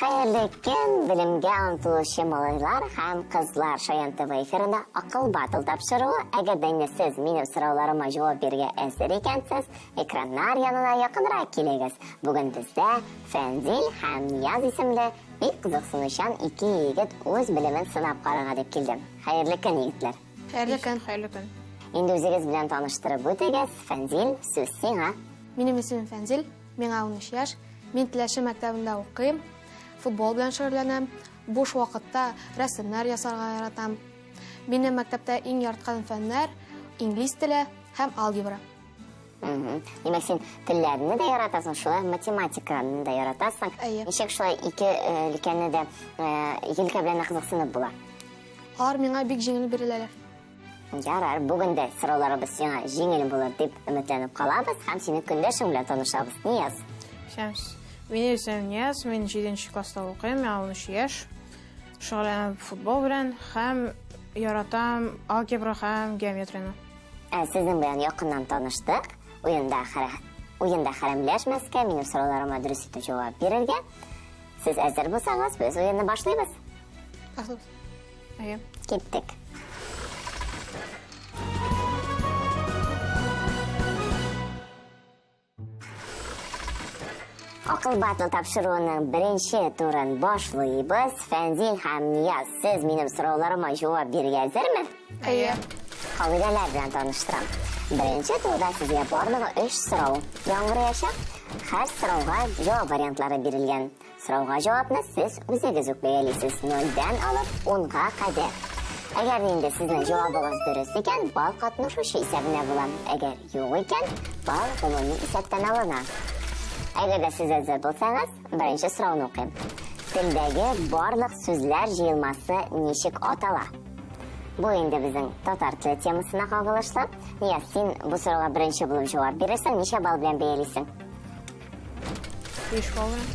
Хәерле көн, белемгә омтылучы малайлар һәм кызлар. Шаян ТВ эфирында Акыл батл тапшыруы. Әгәр дә инде сез минем сорауларыма җавап бирергә әзер икәнсез, экраннар янына якынрак килегез. Бүген бездә Фәнзил һәм Нияз исемле бик кызыксынучан ике егет үз белемен сынап карарга дип килде. Хәерле көн, егетләр. Хәерле көн. Хәерле көн. Инде үзегез белән таныштырып үтегез. Фәнзил, сүз сиңа. Минем исемем Фәнзил, миңа 13 яшь. Мин Теләче мәктәбендә укыйм, футбол белән шөгыльләнәм, буш вакытта рәсемнәр ясарга яратам. Минем мәктәптә иң яраткан фәннәр инглиз теле һәм алгебра. Димәк, син телләрне дә яратасың, шулай математиканы да яратасың. Әйе. Ничек шулай ике өлкәне дә, ике өлкә белән дә кызыксынып була? Алар миңа бик җиңел биреләләр. Ярар, бүген дә сорауларыбыз сиңа җиңел булыр дип өметләнеп калабыз һәм синең көндәшең белән танышабыз. Нияз. Шәмс. Минем исемем Нияз, мин 7 класста укыйм, миңа 13 яшь. Шөгыльләнәм футбол белән һәм яратам алгебра һәм геометрияне. Ә сезнең белән якыннан таныштык. Уенда уенда хәрәмләшмәскә, минем сорауларыма дөрес итеп җавап бирергә. Сез әзер булсагыз, без уенны башлыйбыз. Башлыйбыз. Әйе. Киттек. Акыл батл тапшыруының беренче турын башлыйбыз. Фәнзил һәм Нияз, сез минем сорауларыма җавап бирергә әзерме? Әйе. Кагыйдәләр белән таныштырам. Беренче турда сезгә барлыгы 3 сорау яңгыраячак. Һәр сорауга җавап вариантлары бирелгән. Сорауга җавапны сез үзегез үк бәялисез, нольдән алып унга кадәр. Әгәр инде сезнең җавабыгыз дөрес икән, балл катнашучы исәбенә була. Әгәр юк икән, балл гомуми исәптән алына. Әгәр дә сез әзер булсагыз, беренче сорауны укыйм. Телдәге барлык сүзләр җыелмасы ничек атала? Бу инде безнең татар теле темасына кагылышлы. Нияз, син бу сорауга беренче булып җавап бирерсең, ничә балл белән бәялисең? 5 балл белән.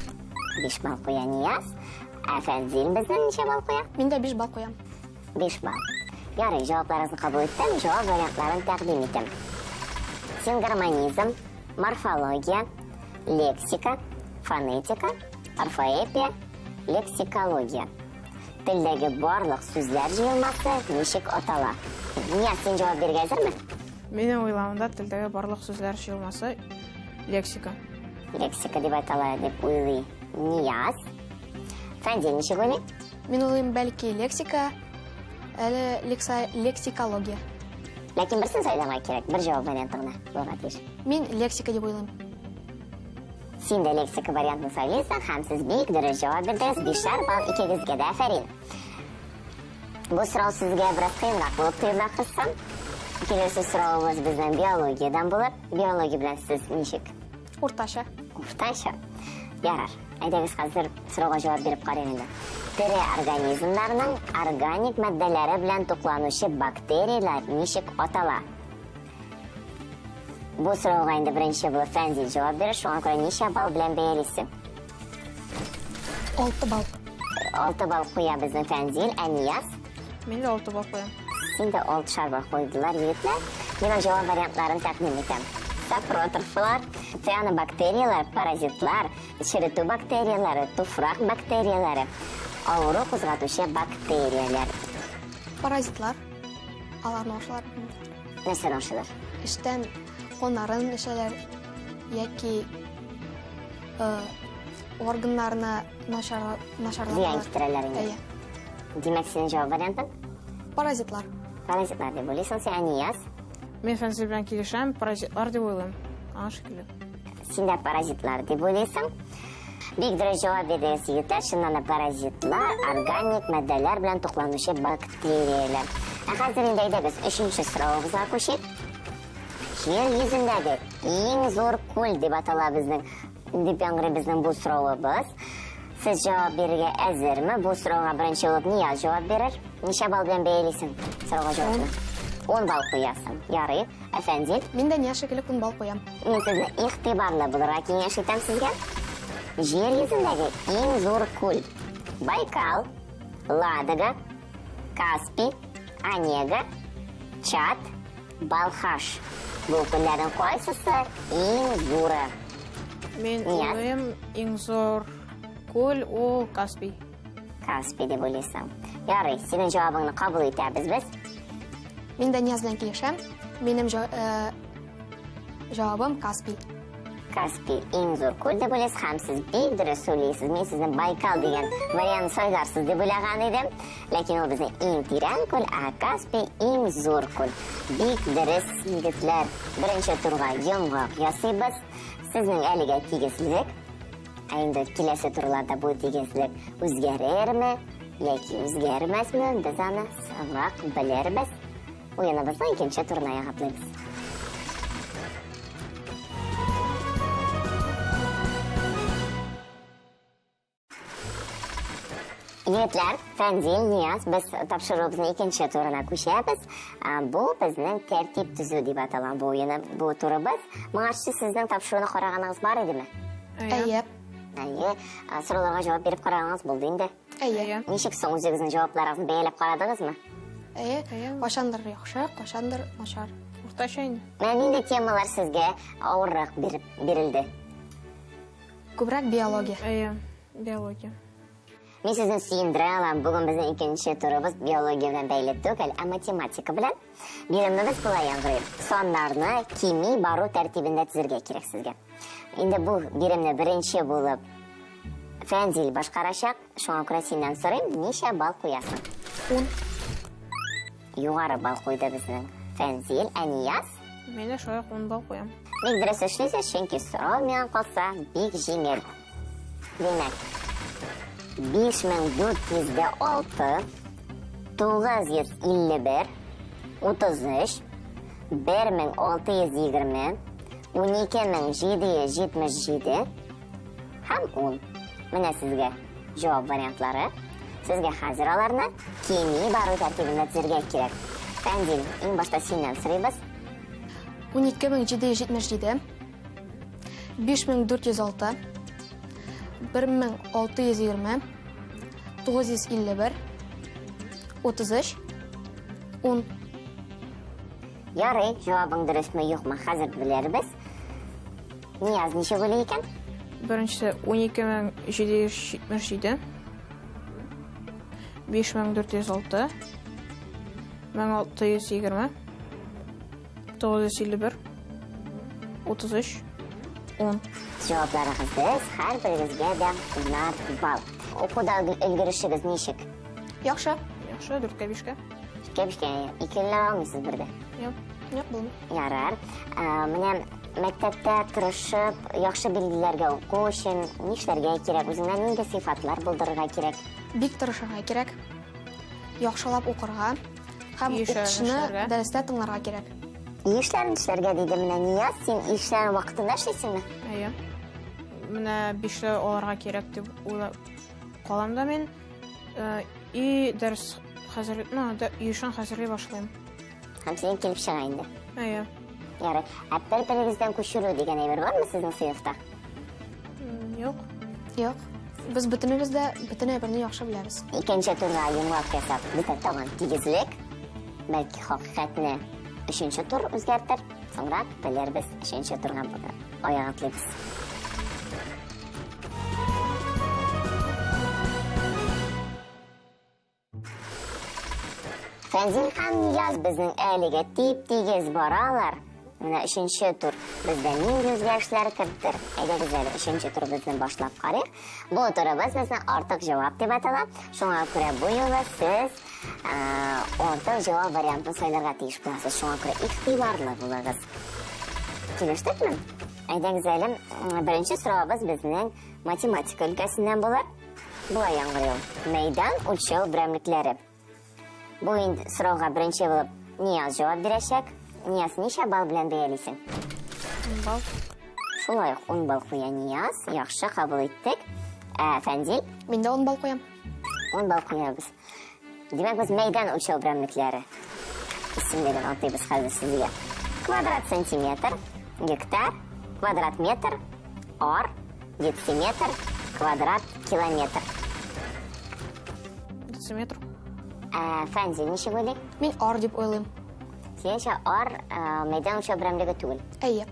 5 балл куя Нияз. Ә Фәнзил безнең ничә балл куя? Мин дә 5 балл куям. 5 балл. Ярый, җавапларыгызны кабул иттем, җавап вариантларын тәкъдим итәм. Сингармонизм, морфология, лексика, фонетика, орфоэпия, лексикология. Телдәге барлык сүзләр җыелмасы ничек атала? Нияз, син җавап бирергә әзерме? Минем уйлавымда телдәге барлык сүзләр җыелмасы лексика. Лексика дип атала дип уйлый Нияз. Фәнзил ничек уйлый? Мин уйлыйм, бәлки лексика, әле лексикология. Ләкин берсен сайларга кирәк, бер җавап варианты гына булырга тиеш. Мин лексика дип уйлыйм. Син дә лексика вариантын сайлыйсың һәм сез бик дөрес җавап бирдегез. Бишәр балл икегезгә дә, афәрин. Бу сорау сезгә бераз кыенрак булып тоела, кызсам. Киләсе соравыбыз безнең биологиядән булыр. Биология белән сез ничек? Уртача. Уртача. Ярар. Әйдәгез хәзер сорауга җавап биреп карыйк инде. Тере организмнарның органик матдәләре белән тукланучы бактерияләр ничек атала? Бу сорауга инде беренче булып Фәнзил җавап бирер, шуңа күрә ничә балл белән бәялисең? 6 балл. 6 балл куя безнең Фәнзил, ә Нияз? Мин дә 6 балл куям. Син дә 6 балл куйдылар, егетләр. Мин аңа җавап вариантларын тәкъдим итәм. Сапротрофлар, цианобактерияләр, паразитлар, черетү бактерияләре, туфрак бактерияләре, авыру кузгатучы бактерияләр. Паразитлар. Аларны ашалар. Нәрсәне ашыйлар? Эштән каннарын эчәләр яки органнарына начарланалар. Зыян китерәләр инде. Әйе. Димәк, синең җавап вариантың? Паразитлар. Паразитлар дип уйлыйсың син, ә Нияз? Мин Фәнзил белән килешәм, паразитлар дип уйлыйм. Аңа шикелле. Син дә паразитлар дип уйлыйсың. Бик дөрес җавап бирдегез, егетләр. Чыннан да паразитлар, органик матдәләр белән тукланучы бактерияләр. Ә хәзер инде әйдәгез өченче соравыбызга күчик. Җир йөзендәге иң зур күл дип атала безнең, дип яңгырый безнең бу соравыбыз. Сез җавап бирергә әзерме? Бу сорауга беренче булып Нияз җавап бирер. Ничә балл белән бәялисең сорауга җавапны? 10 балл куясың. Ярый. Ә Фәнзил? Мин дә Нияз шикелле 10 балл куям. Мин сезне игътибарлы булырга киңәш итәм сезгә. Җир йөзендәге иң зур күл. Байкал, Ладога, Каспий, Онега, Чад, Балхаш. Бу күлләрнең кайсысы иң зуры? Мин Нияз? уйлыйм, иң зур Күл ул Каспий. Каспий дип уйлыйсың. Ярый, синең җавабыңны кабул итәбез без. Мин дә Нияз белән килешәм. Минем җавабым Каспий. Каспий иң зур күл дип уйлыйсыз һәм сез бик дөрес уйлыйсыз. Мин сезне Байкал дигән вариант сайларсыз дип уйлаган идем. Ләкин ул безнең иң тирән күл, ә Каспий иң зур күл. Бик дөрес, егетләр. Беренче турга йомгак ясыйбыз. Сезнең әлегә тигезлек. Ә инде киләсе турларда бу тигезлек үзгәрерме яки үзгәрмәсме, без аны соңрак белербез. Уеныбызның икенче турына аяк атлыйбыз. Егетләр, Фәнзил, Нияз, без тапшыруыбызның икенче турына күчәбез. Бу безнең тәртип төзү дип атала бу уены, бу турыбыз. Моңарчы сезнең тапшыруны караганыгыз бар идеме? Әйе. Әйе. Сорауларга җавап биреп караганыгыз булды инде. Әйе. Ничек соң үзегезнең җавапларыгызны бәяләп карадыгызмы? Әйе. Кайчандыр яхшы, кайчандыр начар. Уртача инде. Менә нинди темалар сезгә авыррак бирелде? Күбрәк биология. Әйе, биология. Мин сезне сөендерә алам. Бүген безнең икенче турыбыз биология белән бәйле түгел, ә математика белән. Биремебез болай яңгырый. Саннарны кими бару тәртибендә төзергә кирәк сезгә. Инде бу биремне беренче булып Фәнзил башкарачак. Шуңа күрә синнән сорыйм, ничә балл куясың? 10. Югары балл куйды безнең Фәнзил. Ә Нияз? Мин дә шулай ук 10 балл куям. Бик дөрес эшлисез, чөнки сорау миңа калса бик җиңел. Димәк, 5406, 951, 33, 1620, 12777 һәм 10. Менә сезгә җавап вариантлары. Сезгә хәзер аларны кими бару тәртибендә төзергә кирәк. Фәнзил, иң башта синнән сорыйбыз. 12777, 5406, 1620, 951, 33, 10. Ярый, җавабың дөресме, юкмы, хәзер белербез. Нияз ничек уйлый икән? Беренчесе 12777, 5406, 1620, 951, 33, 10. Җавапларыгыз дөрес, һәрберегезгә дә унар балл. Укуда өлгерешегез ничек? Яхшы. Яхшы, дүрткә бишкә. Дүрткә бишкә, икеләр алмыйсыз бер дә. Юк. Юк, булмый. Ярар. Менә мәктәптә тырышып, яхшы билгеләргә уку өчен нишләргә кирәк? Үзеңнән нинди сыйфатлар булдырырга кирәк? Бик тырышырга кирәк. Яхшылап укырга һәм Өй эшләрен укытучыны эшләргә. дәрестә тыңларга кирәк. Өй эшләрен эшләргә диде менә Нияз, син өй эшләрен вакытында эшлисеңме? Әйе. Менә бишле алырга кирәк дип уйлап калам да мин. И дәрес хәзер, ну, да, өй эшен хәзерли башлыйм. Һәм синең килеп чыга инде. Әйе. Ярый. Ә бер-берегездән күчерү дигән әйбер бармы сезнең сыйныфта? Юк. Юк. Без бөтенебез дә бөтен әйберне яхшы беләбез. Икенче турга йомгак ясап, бездә тагын тигезлек. Бәлки хакыйкатьне өченче тур үзгәртер. Соңрак белербез, өченче турга аяк атлыйбыз. Фәнзил һәм Нияз безнең әлегә тип-тигез баралар. Менә өченче тур бездә нинди үзгәрешләр кертер? Әйдәгез әле өченче тур безне башлап карыйк. Бу турыбыз безнең артык җавап дип атала. Шуңа күрә бу юлы сез, артык җавап вариантын сайларга тиеш буласыз. Шуңа күрә игътибарлы булыгыз. Килештекме? Әйдәгез әле, беренче соравыбыз безнең математика өлкәсеннән булыр. Болай яңгырый ул. Мәйдан үлчәү берәмлекләре. Бу инде сорауга беренче булып Нияз җавап бирәчәк. Нияз, ничә балл белән бәялисең? 10 балл. Шулай ук 10 балл куя Нияз. Яхшы, кабул иттек. Фәнзил? Мин дә 10 балл куям. 10 балл куябыз. Димәк, без мәйдан үлчәү берәмлекләре исемлеген атыйбыз хәзер сезгә. Квадрат сантиметр, гектар, квадрат метр, ар, дециметр, квадрат километр. Дециметр. Фәнзил, ничек уйлый? Мин ар дип уйлыйм. Синеңчә, ар, мәйдан үлчәү берәмлеге түгел? Әйе.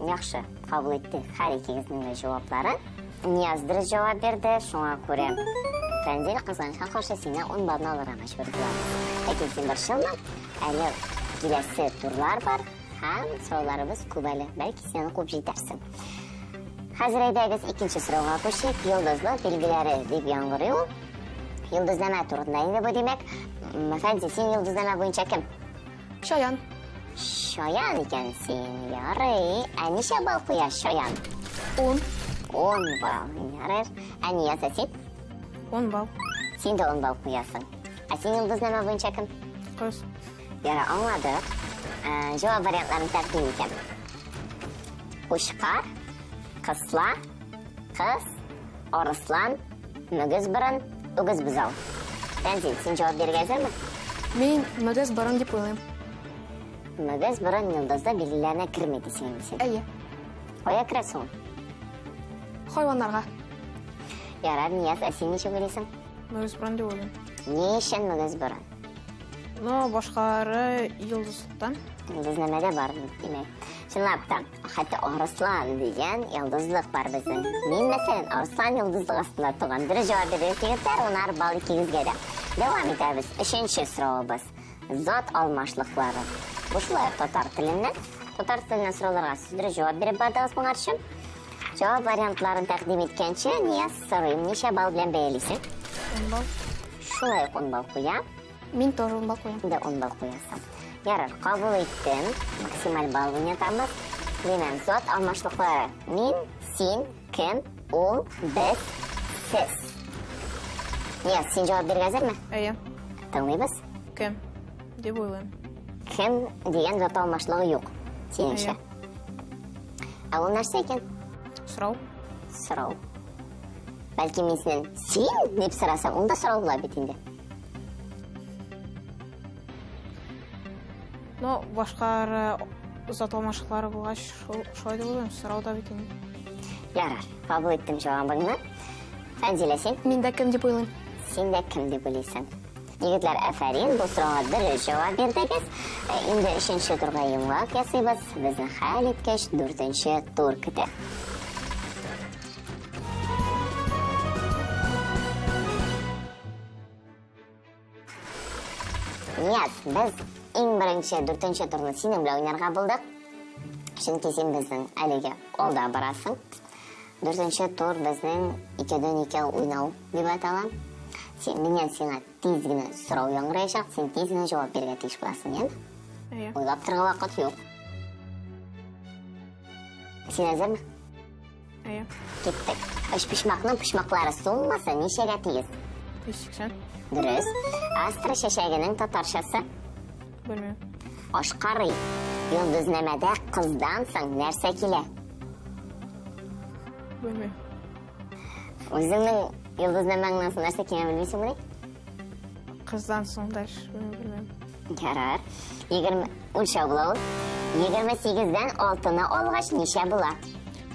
Яхшы, кабул иттек һәр икегезнең дә җавапларын. Нияз дөрес җавап бирде, шуңа күрә Фәнзил, кызганычка каршы, синнән 10 баллны алырга мәҗбүр булабыз. Ләкин син борчылма, әле киләсе турлар бар һәм сорауларыбыз күп әле. Бәлки син аны куып җитәрсең. Хәзер әйдәгез икенче сорауга күчик. Йолдызлык билгеләре дип яңгырый ул. Йолдызнамә турында инде бу, димәк. Фәнзил, син йолдызнамә буенча кем? Чаян. Чаян икән син. Ярый. Ә ничә балл куя чаян? 10. 10 балл. Ярар. Ә Нияз, ә син? 10 балл. Син дә 10 балл куясың. Ә син йолдызнамә буенча кем? Кыз. Ярар, аңладык. Җавап вариантларын тәкъдим итәм. Кучкар, кысла, кыз, арыслан, мөгез борын, үгез бозау. Тәнзил, син җавап бирергә әзерме? Мин мөгез борын дип уйлыйм. Мөгез борын йолдызлы билгеләренә керми дисең инде син. Әйе. Кая керә соң? Хайваннарга. Ярар, Нияз, ә син ничек уйлыйсың? Мөгез борын дип уйлыйм. Ни өчен мөгез борын? Ну, башкалары йолдызлыктан. Йолдызнамәдә бар, димәк. Чынлап та, хәтта арыслан дигән йолдызлык бар безнең. Мин, мәсәлән, арыслан йолдызлык астында туган. Дөрес җавап бирдегез, егетләр, унар балл икегезгә дә. Дәвам итәбез. Өченче соравыбыз. Зат алмашлыклары. Бу шулай ук татар теленнән. Татар теленнән сорауларга сез дөрес җавап биреп бардыгыз моңарчы. Җавап вариантларын тәкъдим иткәнче, Нияз, сорыйм, ничә балл белән бәялисең? 10 балл. Шулай ук 10 балл куя. Мин тоже 10 балл куям. Инде 10 балл куясың. Ярар, кабул иттем. Максималь балл уйнатабыз. Димәк, зат алмашлыклары. Мин, син, кем, ул, без, сез. Нияз, син җавап бирергә әзерме? Әйе. Тыңлыйбыз. Кем? Дип уйлыйм. Кем дигән зат алмашлыгы юк, синеңчә. Ә ул нәрсә икән? Сорау. Сорау. Бәлки мин синнән син дип сорасам, ул да сорау була бит инде. Ну, башкалары зат алмашлыклары булгач, шул шулай дип уйлыйм, сорау да бит инде. Ярар, кабул иттем җавабыңны. Фәнзилә, син? Мин дә кем дип уйлыйм. Син дә кем дип уйлыйсың? Егетләр, афәрин, бу сорауга дөрес җавап бирдегез. Инде өченче турга йомгак ясыйбыз. Безне хәлиткеч дүртенче тур көтә. Нияз, без иң беренче дүртенче турны синең белән уйнарга булдык. Чөнки син безнең әлегә алда барасың. Дүртенче тур безнең икедән икәү уйнау дип атала. Син, миннән сиңа тиз генә сорау яңгыраячак, син тиз генә җавап бирергә тиеш буласың, яме? Әйе. Уйлап торырга вакыт юк. Син әзерме? Әйе. Киттек. Өчпочмакның почмаклары суммасы ничәгә тигез? 180. Дөрес. Астра чәчәгенең татарчасы? Белмим. Ашкарый. Йолдызнамәдә кыздан соң нәрсә килә? Белмим. Үзеңнең йолдызнамәңнән соң нәрсә килә белмисеңмени? Кыздан соң дальше белмим. Ярар. 20 үлчәү була ул. 28-дән 6-ны алгач ничә була?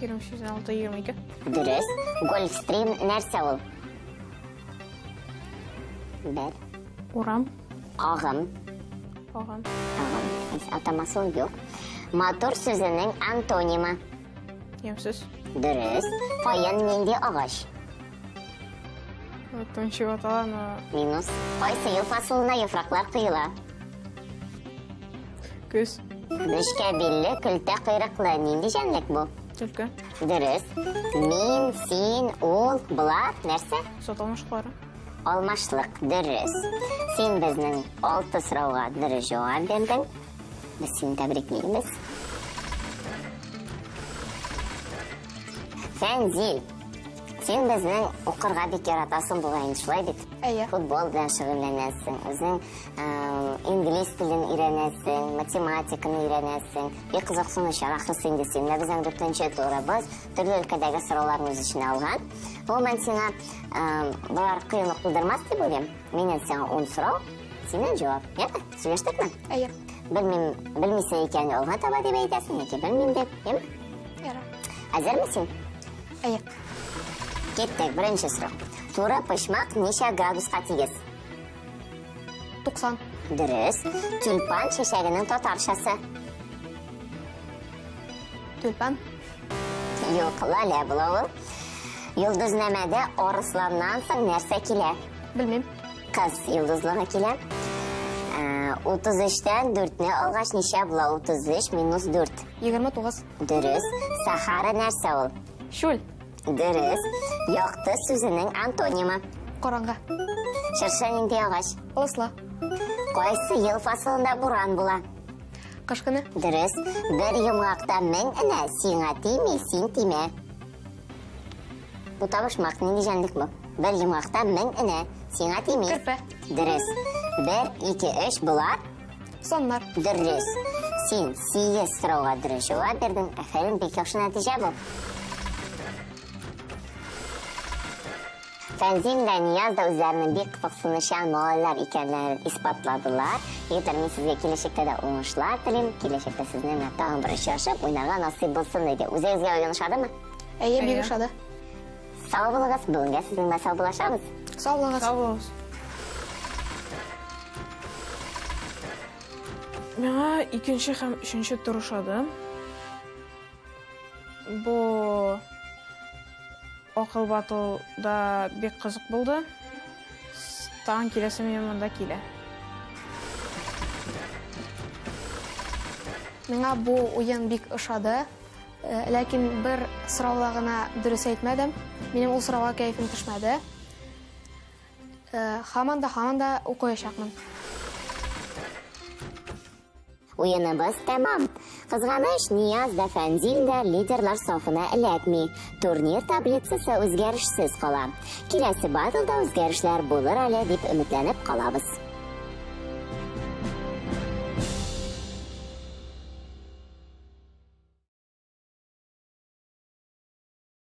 28-дән 6 22. Дөрес. Гольфстрим нәрсә ул? Бер. Урам. Агым. Агым. Агым. Атамасы ул юк. Матур сүзенең антонимы. Ямсыз. Дөрес. Каен нинди агач? Тончик атала, но... Минус. Кайсы ел фасылына яфраклар коела? Көз. Нечкә билле, көлтә койрыклы. Нинди җәнлек бу? Төлке. Дөрес. Мин, син, ул, болар нәрсә? Зат алмашлыклары. Алмашлык. Дөрес. Син безнең 6 сорауга дөрес җавап бирдең. Без сине тәбриклибез. Фәнзил, син безнең укырга бик яратасың бугай инде, шулай бит? Әйе. Футбол белән шөгыльләнәсең, үзең инглиз телен өйрәнәсең, математиканы өйрәнәсең. Бик кызыксынучан ахрысы инде син. Менә безнең дүртенче турыбыз төрле өлкәдәге сорауларны үз эченә алган. Гомумән сиңа болар кыенлык тудырмас дип уйлыйм. Миннән сиңа 10 сорау, синнән җавап. Яме? Сөйләштекме? Әйе. Белмим, белмисең икән, алга таба дип әйтәсең, яки белмим дип, яме? Ярар. Әзерме син? Әйе. Киттек, беренче сорау. Туры почмак ничә градуска тигез? 90. Дөрес. Тюльпан чәчәгенең татарчасы? Тюльпан. Юк, лалә була ул. Йолдызнамәдә арысланнан соң нәрсә килә? Белмим. Кыз йолдызлыгы килә. 33-тән 4-не алгач ничә була? 33 минус 4. 29. Дөрес. Сахара нәрсә ул? Чүл. Дөрес. Якты сүзенең антонимы. Караңгы. Чыршы нинди агач? Ылыслы. Кайсы ел фасылында буран була? Кыш көне. Дөрес. Бер йомгакта мең энә, сиңа тими, син тимә. Бу табышмак нинди җәнлек бу? Бер йомгакта мең энә, сиңа тими. Керпе. Дөрес. Бер, ике, өч болар. Саннар. Дөрес. Син сигез сорауга дөрес җавап бирдең. Афәрин, бик яхшы нәтиҗә бу. Фәнзил дә Нияз да үзләренең бик кызыксынучан малайлар икәнләрен исбатладылар. Егетләр, мин сезгә киләчәктә дә уңышлар телим. Киләчәктә сезнең белән тагын бер очрашып, уйнарга насыйп булсын иде. Үзегезгә уен ошадымы? Әйе, бик Әйе. ошады. Сау булыгыз, бүгенгә сезнең белән саубуллашабыз. Сау булыгыз. Сау булыгыз. Миңа икенче һәм өченче тур ошады. Бу акыл батыл да бик кызык булды. Тагын киләсе минем монда килә. Миңа бу уен бик ошады. Ләкин бер сорауда гына дөрес әйтмәдем. Минем ул сорауга кәефем төшмәде. Һаман да, һаман да укыячакмын. Уеныбыз тәмам. Кызганыч, Нияз да Фәнзил дә лидерлар сафына эләкми. Турнир таблицасы үзгәрешсез кала. Киләсе батлда үзгәрешләр булыр әле дип өметләнеп калабыз.